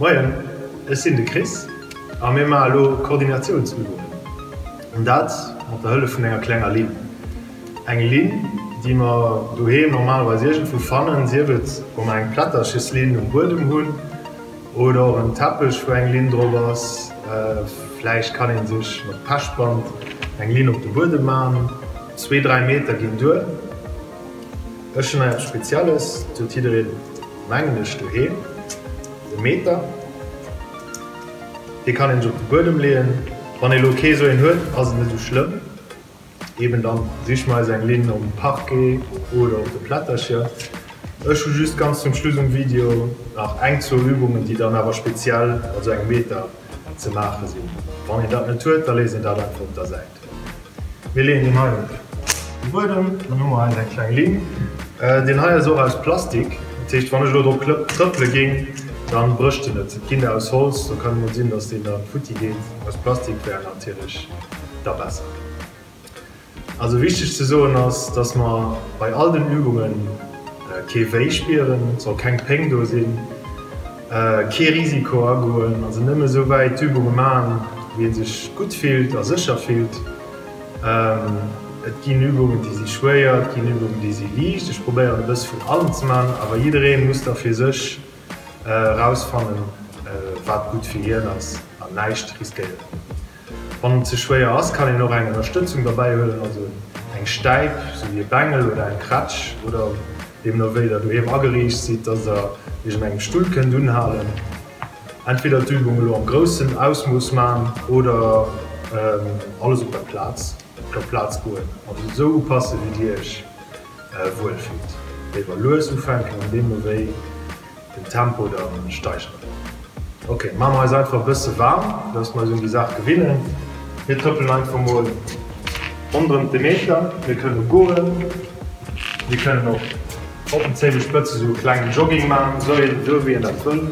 Moien, ech sinn de Chris a mir maache elo Koordinatiounsübungen. An dat mat der Hëllef vun enger klenger Linn. Eng Linn, déi mer doheem normalerweis iergendwou fannen, sief et wa mer eng Plättercheslinn um Buedem hunn oder och en Teppech, wou eng Linn drop ass. Vläicht kann ee sech mat Pechband eng Linn op de Buedem maachen. Zwee, dräi Meter ginn duer. Ech hunn hei eppes Spezielles, dat huet jiddereen, mengen ech, doheem, de Meter. Dee kann een sech op de Buedem leeën. Wann ee elo kee sou een huet, ass et net esou schlëmm. Eben dann siche mer eis eng Linn um Parquet oder op de Plättercher. Ech hu just ganz zum Schluss um Video nach eng, zwou Übungen, déi dann awer speziell mat sou engem Meter ze maache sinn. Wann een dat net huet, da léisst een dat einfach op der Säit. Mir leeën deen hei op de Buedem, dann hu mer eis eng kleng Linn. Deen hei ass och aus Plastik, dat heescht wann ech elo drop trëppele géing, dann brécht en net. Et ginn der aus Holz, do kann et mol sinn, dass deen dann futti geet. Aus Plastik wär natierlech da besser. Also wichteg ze soen ass, dass mer bei all den Übungen kee Wéi spieren, et soll keng Péng do sinn. Kee Risiko agoen, also nëmme sou wäit d'Übunge man, wéi ee sech gutt fillt a sécher fillt. Et ginn Übungen, déi si schwéier, et ginn Übungen, déi si liicht. Ech probéieren e bësse vun allem ze man, awer jidderee muss da fir sech erausfannen, wat gutt fir hien ass an näischt riskéieren. Wann et ze schwéier ass, kann een och eng Ënnerstëtzung derbäi huelen, also eng Stäip, sou wéi e Bengel oder eng Krätsch oder deemno wéi der doheem ageriicht sidd, dass der iech un engem Stull kënnt unhalen. Entweder d'Übung elo am groussen Ausmooss man oder alles op der Plaz, op der Plaz goen, also esou upassen, wéi dir iech wuel fillt. Léiwer lues ufänken an deemno wéi Den Tempo dann steigeren. Ok, maache mer eis einfach e bësse waarm, dass mer eis un déi Saach gewinnen. Mir trëppelen einfach mol ronderëm de Meter. Mir kënne goen, mir kënnen och op den Zéiwespëtze sou e klengen Jogging maachen, sou een, sou wéi een dat wëll.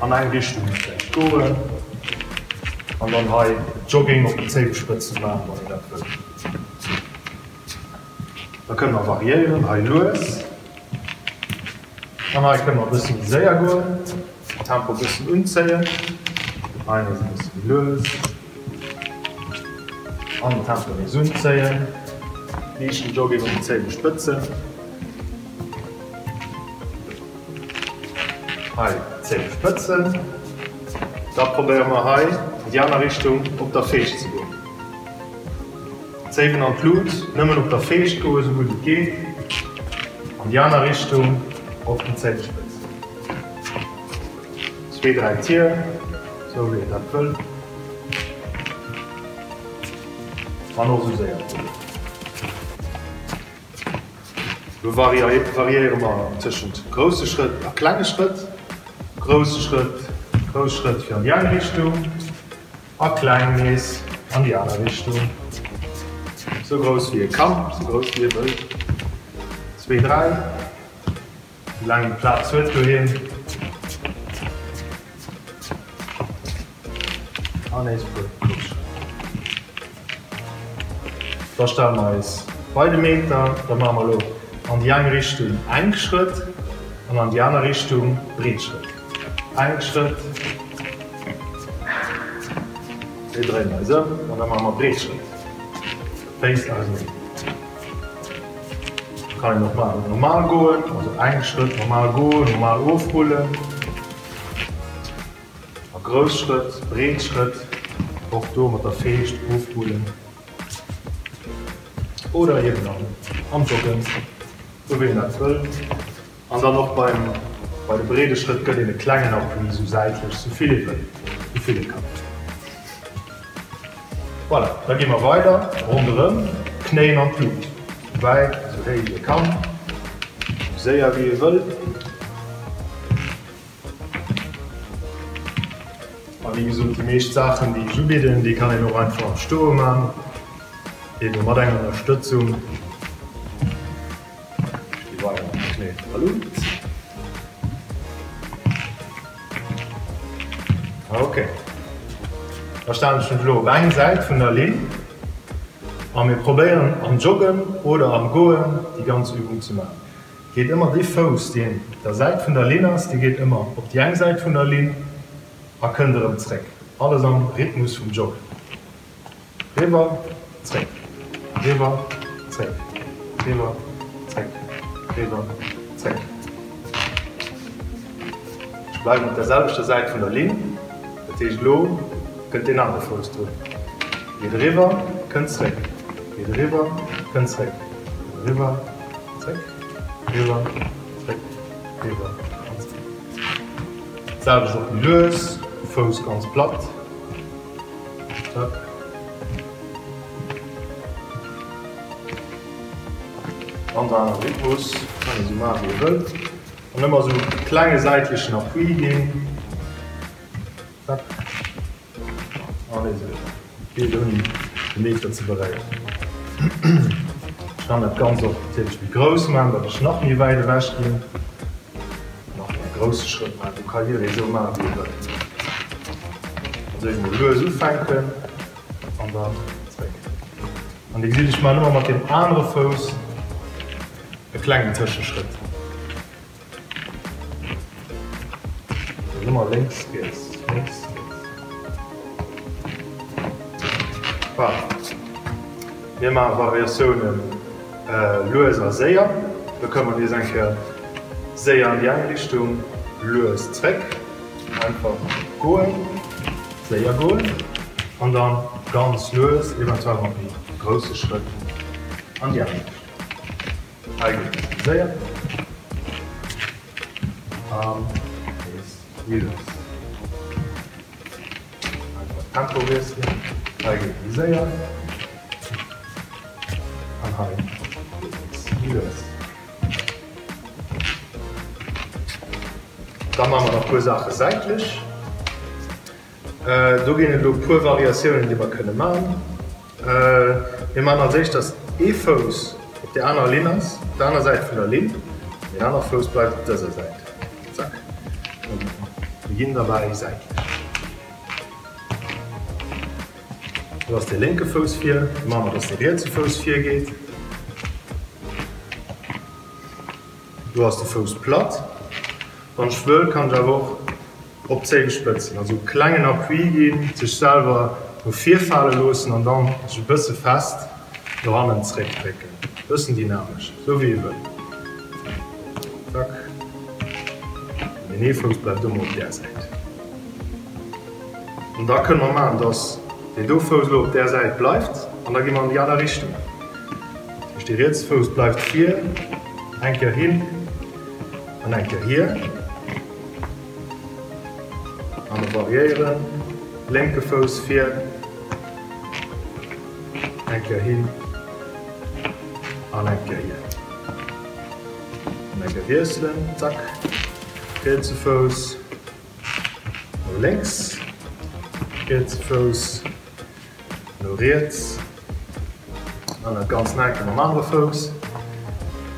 An eng Richtung vläicht goen an dann hei Jogging op den Zéiwespëtze maachen, wann een dat wëll. Da kënne mer variéieren, hei lues. An hei kënne mer e bësse méi séier goen, den Tempo e bëssen unzéien. Hei nees e bësse méi lues an den Tempo nees unzéien. Liichten Jogging op den Zéiwespëtzen. Hei d'Zéiwespëtzen. Da probéiere mer hei an déi aner Richtung op der Feescht ze goen. Zéiwen an d'Lut, nëmmen op der Feescht goen, esou gutt et geet, an déi aner Richtung op den Zéiwespëtz. Zwee, dräi Tier, esou wéi een dat wëll, an och esou séier et geet. Lo variéiere mer tëschent grousse Schrëtt a klenge Schrëtt, grousse Schrëtt, grouss Schrëtt fir an déi eng Richtung. A kleng nees an déi aner Richtung. Sou grouss wéi e kann, sou grouss wéi e wëll. Zwee, dräi, sou laang een Plaz huet doheem. An nees e puer grouss Schrëtt. Da stelle mer eis bei de Meter. Da maache mer elo an déi eng Richtung enk Schrëtt an an déi aner Richtung breet Schrëtt. Enk Schrëtt. Mir dréinen eis ëm an da maache mer breet Schrëtt. Féiss auseneen. Kann een och maachen normal goen, also enk Schrëtt, normal goen, normal ofrullen. A grouss Schrëtt, breet Schrëtt, och do mat der Feescht ofrullen. Oder eben am Joggen, sou wéi een dat wëll. An dann och beim, bei de breede Schrëtt gëtt een e klengen Appui sou säitlech, sou vill ee wëll, sou vill ee kann. Voilà, da gi mer weider ronderëm, Knéien an d'Lut, sou wäit, sou héich ee kann, sou séier wéi ee wëll. A wéi gesot, déi meescht Saachen, déi ech ubidden, déi kann een och einfach am Stoe man, ebe mat enger Ënnerstëtzung. Ok, da stellen ech mech elo op eng Säit vun der Linn a mir probéieren am Joggen oder am Goen déi ganz Übung ze maachen. Geet ëmmer dee Fouss deen op der Säit vun der Linn ass, dee geet ëmmer op déi eng Säit vun der Linn. A kënnt erëm zréck. Alles am Rhythmus vum Joggen. Riwwer, zréck, riwwer, zréck, riwwer, zréck, riwwer, zréck. Ech bleiwen op der selwechter Säit vun der Linn, dat heescht elo kënnt deen anere Fouss drun. Geet eriwwer, kënnt zréck, geet eriwwer, kënnt zréck, eriwwer, zréck, riwwer, zréck, riwwer an zréck. D'selwecht och méi lues, de Fouss ganz platt. Zack. Ganz anere Rhythmus, kann een esou maachen wéi ee wëllt. An ëmmer esou e klenge säitlechen Appui ginn. Zack. An nees eriwwer. Geet ouni de Meter ze beréieren. Ech kann dat Ganzt och natierlech méi grouss maachen, datt ech nach méi wäit ewech ginn. Nach méi e grousse Schrëtt maachen. Do ka jidderee esou maachen, wéi e wëllt. Also ech mol lues ufänken an dann zréck. An Dir gesitt, ech maachen ëmmer mat deem anere Fouss e klengen Tëscheschrëtt. Ëmmer lénks, riets, lénks, riets. Voilà. Mir maache Variatiounen lues a séier. Da kënne mer nees eng Kéier séier an déi eng Richtung, lues zréck. Einfach goen, séier goen an da ganz lues, eventuell mat méi grousse Schrëtt an déi aner Richtung. Hei geet et séier an nees méi lues. Einfach Tempo wiesselen. Hei geet et méi séier an hei geet et nees méi lues. Da maache mer nach e puer Saache säitlech. Do ginn et elo e puer Variatiounen, déi mer kënne man. Mir man als éischt, dass ee Fouss op där anerer Linn ass, op der aner Säit vun der Linn, an deen aner Fouss bleift op dëser Säit. Zack. Mir ginn derbäi säitlech. Do ass dee lénke Fouss vir. Da maache mer, dass de rietse Fouss virgeet. Do ass de Fouss platt. Wann ech wëll, kann ech awer och op d'Zéiwespëtzen, also e klengen Appui ginn, sech selwer no vir fale loossen an dann sech e bësse fest no hannen zréck drécken. Bëssen dynamesch, sou wéi ee wëll. Zack. An deen ee Fouss bleift ëmmer op där Säit. An da kënne mer maachen, dass deen do Fouss elo op där Säit bleift an da gi mer an déi aner Richtung. Dat heescht, dee rietse Fouss bleift vir, eng Kéier hin an eng Kéier hier. A mer variéieren, lénke Fouss vir, eng Kéier hin an eng Kéier hier. An eng Kéier wiesselen, zack, rietse Fouss no lénks, rietse Fouss no riets an dat Ganzt nach eng Kéier mam anere Fouss,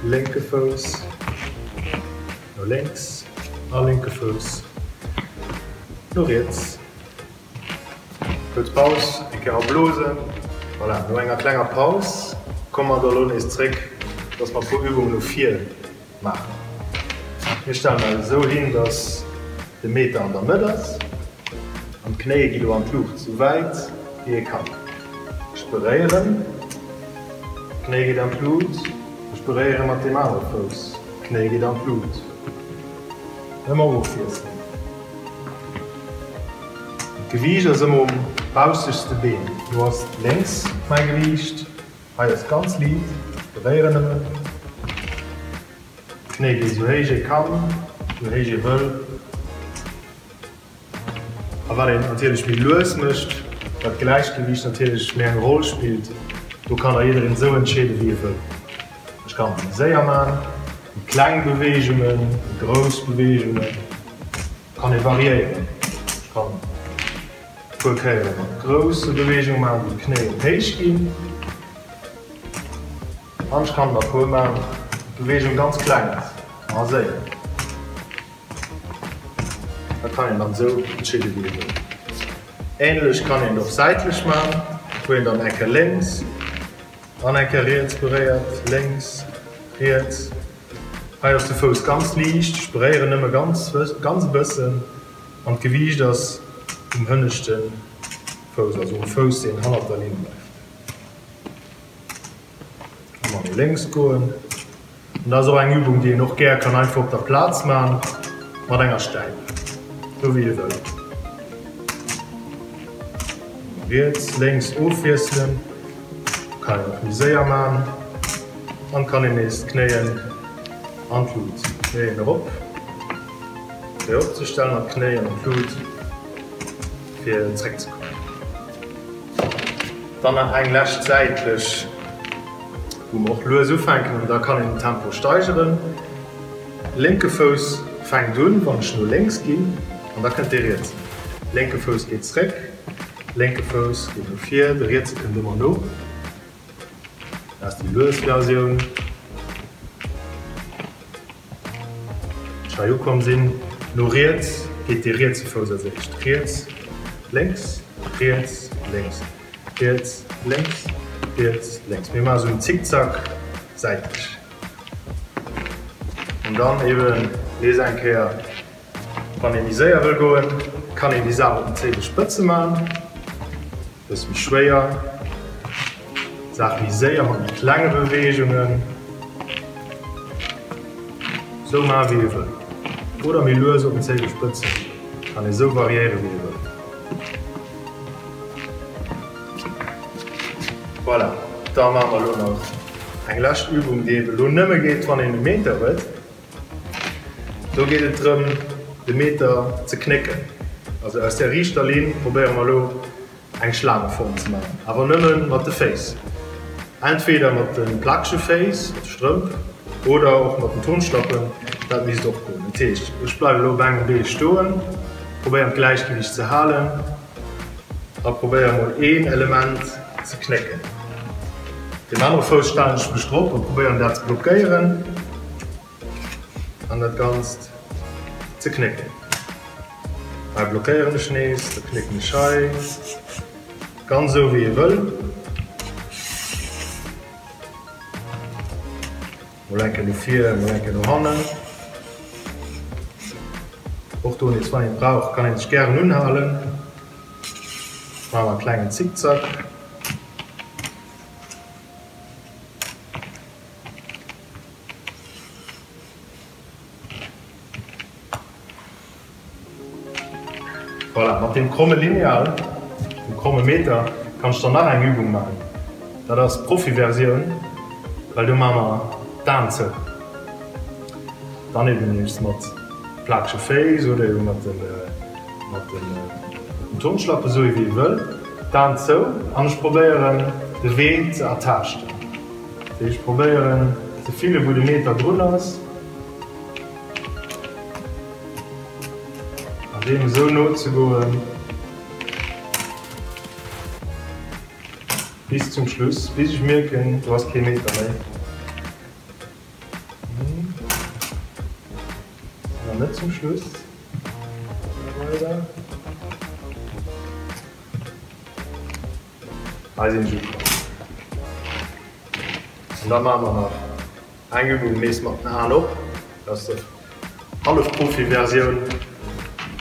lénke Fouss. No lénks a lénke Fouss no riets. Kuerz Paus, eng Kéier erblosen. Voilà, no enger klenger Paus komme mer da lo nees zréck, dass mer e puer Übungen no vir maachen. Mir stellen eis esou hin, dass de Meter an der Mëtt ass an d'Knéie gi lo an d'Luucht, sou wäit wéi ee kann. Ech beréieren, d'Knéi geet an d'Luut, ech beréiere mat deem anere Fouss. D'Knéi geet an d'Lut. Ëmmer ofwiesselen. D'Gewiicht ass ëmmer um baussegste Been. Do ass lénks mäi Gewiicht. Hei ass ganz liit. Ech beréieren nëmmen. D'Knéi gi sou héich ee kann, sou héich ee wëll. A wat een natierlech méi lues mécht, wat d'Gläichgewiicht natierlech méi eng Roll spillt, do kann da jiddereen esou entscheeden, wéi e wëll. Ech kann et méi séier man, méi kleng Beweegungen, méi grouss Beweegungen, kann ee variéieren. Ech kann e puer Kéiere mat grousse Beweegunge maachen, wou d'Knéien héich ginn. An ech kann der e puer maachen, wou d'Beweegung ganz kleng ass a séier. Dat kann een dann esou entscheeden, wéi ee wëll. Ähnlech kann een et och säitlech man, wou een dann eng Kéier lénks an eng Kéier riets beréiert, lénks, riets. Hei ass de Fouss ganz liicht, ech beréieren nëmme ganz, ganz e bëssen an d'Gewiicht ass. um hënneschte Fouss, also um Fouss deen hannert der Linn bleift. Ëmmer no lénks goen. An dat ass och eng Übung déi een och gär kann einfach op der Plaz man mat enger Stäip, sou wéi ee wëll. Riets, lénks ofwiesselen, kann een och méi séier man. Dann kann een nees d'Knéien an d'Lut, d'Knéien erop fir opzestellen an d'Knéien an d'Lut fir zréck ze kommen. Dann nach eng lescht säitlech, wou mer och lues ufänken an da kann een den Tempo steigeren. Lénke Fouss fänkt un, wann ech no lénks ginn an da kënnt dee rietsen. Lénke Fouss geet zréck, lénke Fouss geet no vir, de rietse kënnt ëmmer no. Dat ass déi lues Versioun. Ech hei ukomm sinn, no riets geet dee rietse Fouss als éischt. Riets, lénks, riets, lénks, riets, lénks, riets, lénks. Mir maache sou en Zickzack säitlech. An dann eben nees eng Kéier. Wann ee méi séier wëll goen, kann een déi Saach op den Zéiwespëtze man, bësse méi schwéier, d'Saach méi séier mat méi klenge Beweegungen, sou man wéi ee wëll, oder méi lues op den Zéiwespëtzen, kann ee sou variéiere wéi ee wëll. Voilà, da maache mer elo nach eng lescht Übung, déi ebe lo nëmme geet wann een e Meter huet. Do geet et drëm de Meter ze knécken. Also aus der riichter Linn probéiere mer elo eng Schlaangeform ze maachen, awer nëmme mat de Féiss. Entweder mat de plakege Féiss, mat de Strëmp, oder och mat den Turnschlappen, dat misst och goen. Dat heescht, ech bleiwe elo op engem Bee stoen, probéieren d'Gläichgewiicht ze halen a probéiere mol een Element ze knécken. Deen anere Fouss stellen ech mech drop a probéieren dat ze blockéieren an dat Ganzt ze knécken. Hei blockéieren ech nees, da knécken ech hei, ganz esou wéi ee wëll. Mol eng Kéier no vir, mol eng Kéier no hannen. Och do nees, wann een et brauch, kann een sech gären unhalen. Maache mer e klengen Zickzack. Voilà, mat deem kromme Lineal, dem kromme Meter, kann ech dann nach eng Übung maachen. Dat ass d'Profi-Versioun, well do maache mer d'Aen zou. Dann eben nees mat plakege Féiss oder eben mat den mat den Turnschlappen, esou wéi ee wëll. D'Aen zou an ech probéieren de Wee ze ertaaschten. Dat heescht, ech probéieren ze fillen, wou de Meter drun ass. An deem esou no ze goen bis zum Schluss, bis ech mierken, do ass kee Meter méi. Nach net zum Schluss. Weider. Hei sinn ech ukomm. An da maache mer nach eng Übung nees mat den Aen op. Dat ass déi hallef Profi-Versioun,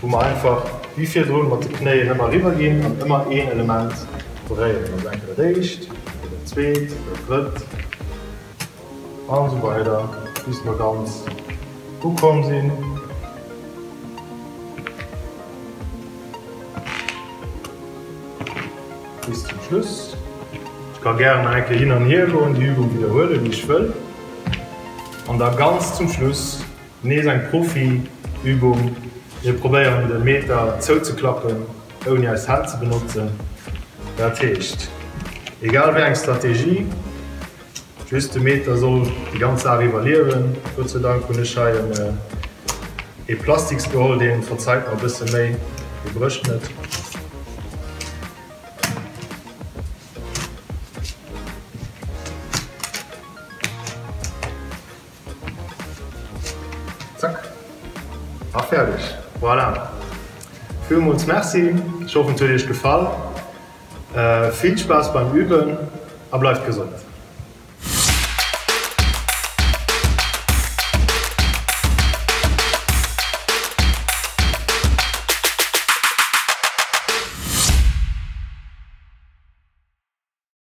wou mer einfach wéi virdrun mat de Knéien ëmmer eriwwer ginn an ëmmer een Element beréieren. Also eng Kéier dat éischt, eng Kéier dat zweet, dat drëtt an esou weider bis mer ganz ukomm sinn. Bis zum Schluss. Ech ka gären nach eng Kéier hin an hier goen, déi Übung widderhuelen, wéi ech wëll. An da ganz zum Schluss nees eng Profi-Übung. Mir probéieren de Meter zouzeklappen, ouni eis Hänn ze benotzen. Dat heescht, egal wéi eng Strategie, Just de Meter soll déi ganz Saach iwwerliewen. Gott sei Dank hunn ech hei ee Plastiks geholl, dee verzeit mer e bësse méi, dee brécht net. Zack a fäerdeg. Voilà. Villmools Merci, ech hoffen et huet iech gefall. Vill Spaass beim Üben a bleift gesond!